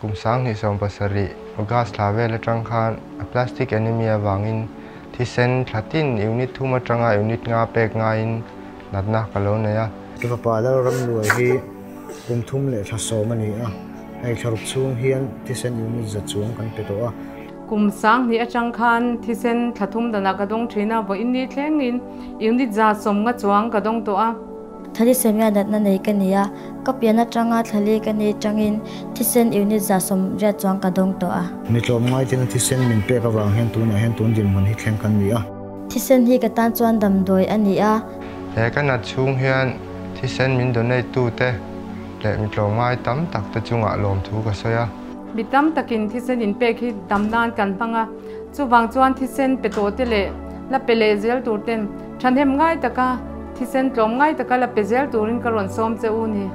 Kum 2017 August thla vel atang khan aplastic anemia avangin thisen thla tin unit thum atanga unit nga pek ngaiin natna ka lo nei a. Ka fapa Lalramluai hi kum thum leh thla sawm a ni a, hei thlaruk chhung hian thisen unit za chuang kan pe tawh a. Kum 2000 atang khan thisen thla thum danah ka dawng thin a, vawiin ni thlengin unit 150 chuang ka dawng tawh a. Thalassemia natna nei ka ni a, ka pian atanga thlali ka ni tangin thisen unit 180 chuang ka dawng tawh a. Mi tlawmngai tena thisen min pek avang hian tunah hian tun dinhmun hi thleng kan ni a. Thisen hi ka tan chuan damdawi a ni a. He ka nat chhung hian thisen min donate tu te leh mi tlawmngai tam tak te chungah lawm thu ka sawi a. Mi tam takin thisen in pek hi dam nan kan hmang a, chuvang chuan thisen pe tawh te leh la pe leh zel tur ten thahnem ngai taka thisen tlawm ngai taka la pe zel turin ka rawn sawm che u ni.